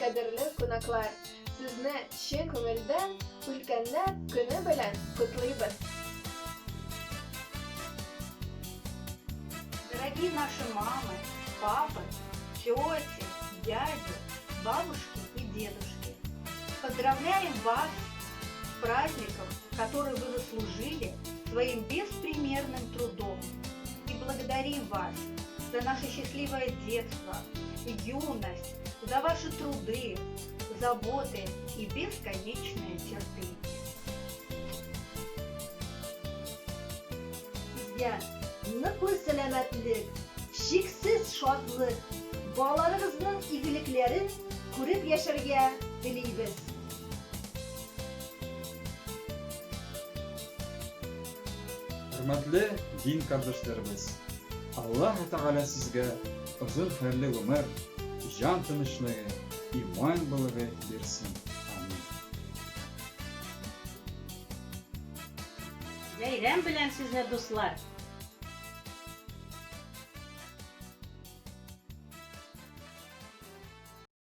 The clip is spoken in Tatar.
кадерле кунаклар! Сезне чын күңелдән Өлкәннәр көне белән котлыйбыз! Дорогие наши мамы, папы, тети, дяди, бабушки и дедушки, поздравляем вас с праздником, который вы заслужили своим беспримерным трудом. И благодарим вас за наше счастливое детство, юность, за ваши труды, заботы и бесконечное терпение. Сезгә ныклы сәламәтлек, чиксез шатлык, балаларыгызның игелекләрен күреп яшәргә телибез. Хөрмәтле дин кардәшләребез! Аллаһы Тәгалә сезгә озын хәерле гомер, җан тынычлыгы, иман булыгы бирсен. Амин. Бәйрәм белән сезне, дуслар!